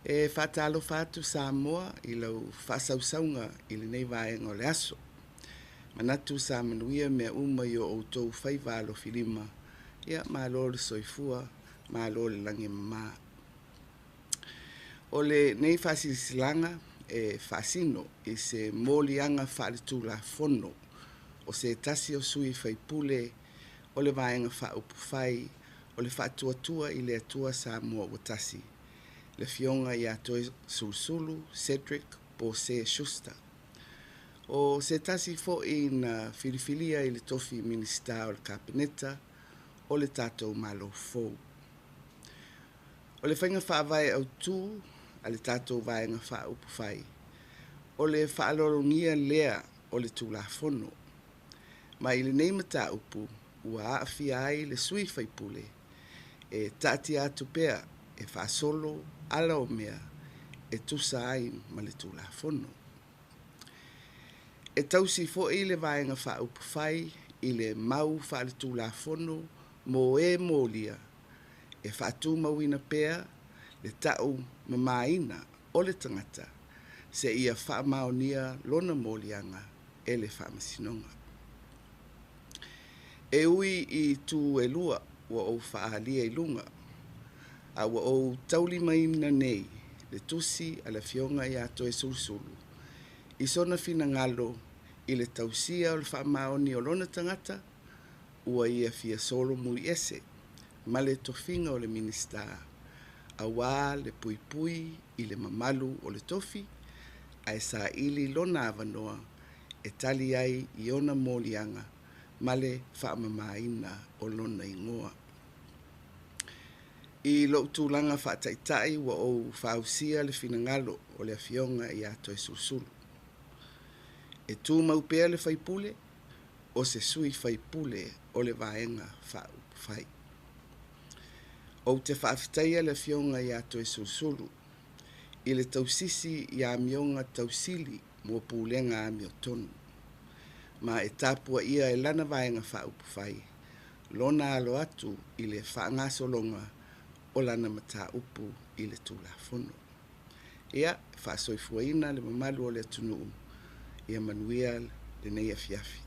E faatalofa atu Samoa i lau faasausauga i lenei vaega o le aso. Manatu sa manuia mea uma i o outou faiva alofilima, ia malo le soifua, malo le lagi e mama. O lenei faasilasilaga e faasino i se moliaga faaletulafono o se tasi o sui usufono o le Vaega Faaupufai o le Faatuatua i le Atua Samoa ua Tasi, le Afioga ia Toeolesulusulu Cedric Pose Schuster. O se tasi foi na filifilia i le tofi Minisita o le Kapeneta o le tatou Malo fou. O le faiga faavae autu a le tatou Vaega Faaupufai, o le faaaloalogia lea o le Tulafono. Ma i lenei mataupu ua aafia ai le sui usufono e taatia atu pea e faasolo ala o mea e tusa ai ma le Tulafono. E tausi foi le Vaega Faaupufai i le mau faaletulafono mo e molia e faatumauina pea le tau mamaina o le tagata seia faamaonia lona moliaga e le Faamasinoga. E ui i itu e lua ua ou faaalia i luga, a ua ou taulimaina nei le tusi a le Afioga ia Toeolesulusulu i sona finagalo i le tausia o le faamaoni o lona tagata ua ia fia solomuli ese ma le tofiga o le Minisita auā le puipui i le mamalu o le tofi ae saili lona avanoa e tali ai i ona moliaga ma le faamamaina o lona igoa. I lou tulaga faataitai ua ou fausia le finagalo o le Afioga ia Toeolesulusulu. E tumau pea le faipule o se sui faipule o le Vaega Faaupufai. Ou te faafetaia le Afioga ia Toeolesulusulu i le tausisi i amioga tausili mo pulega amiotonu, ma e tapuaia e lana Vaega Faaupufai lona alo atu i le faagasologa o lana mataupu i le Tulafono. Ia, faasoifuaina le mamalu o le atunuu, ia manuia lenei afiafi.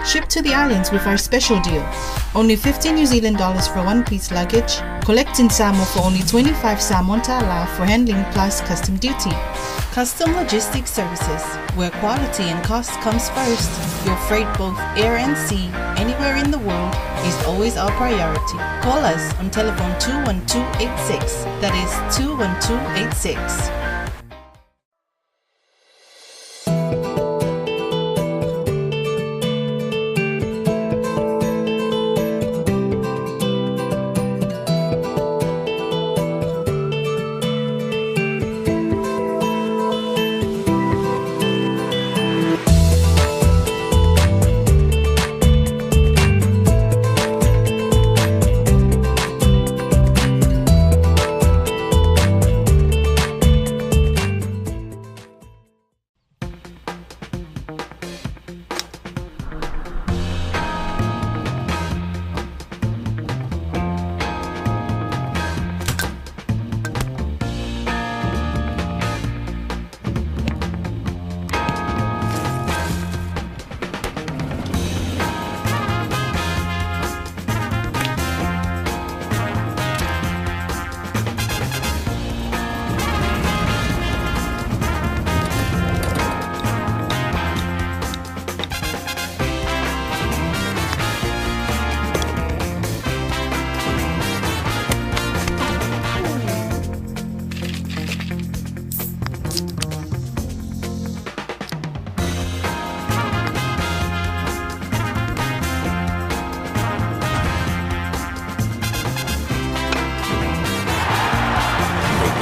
Ship to the islands with our special deal. Only 50 New Zealand dollars for one piece luggage. Collect in Samoa for only 25 Samoan ta'ala for handling plus custom duty. Custom Logistics Services, where quality and cost comes first. Your freight both air and sea, anywhere in the world, is always our priority. Call us on telephone 21286. That is 21286.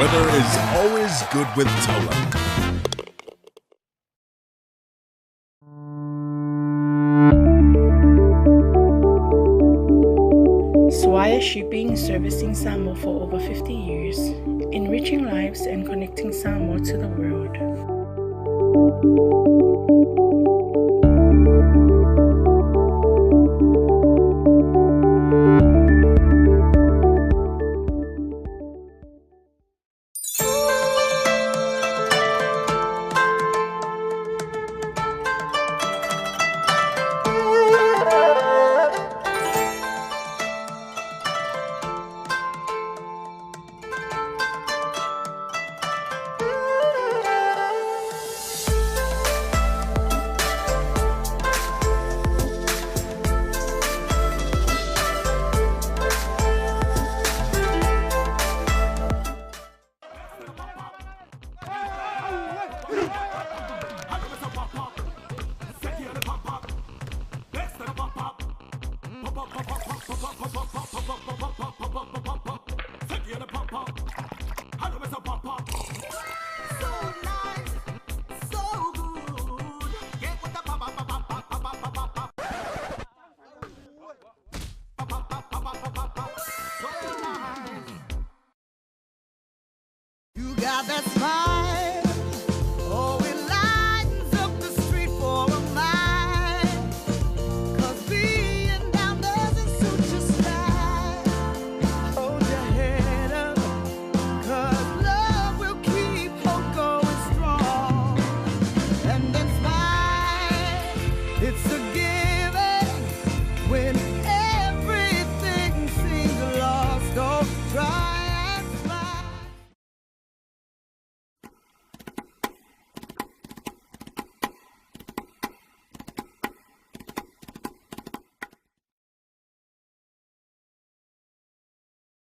Weather is always good with Tola. Swire Shipping, servicing Samoa for over 50 years, enriching lives and connecting Samoa to the world.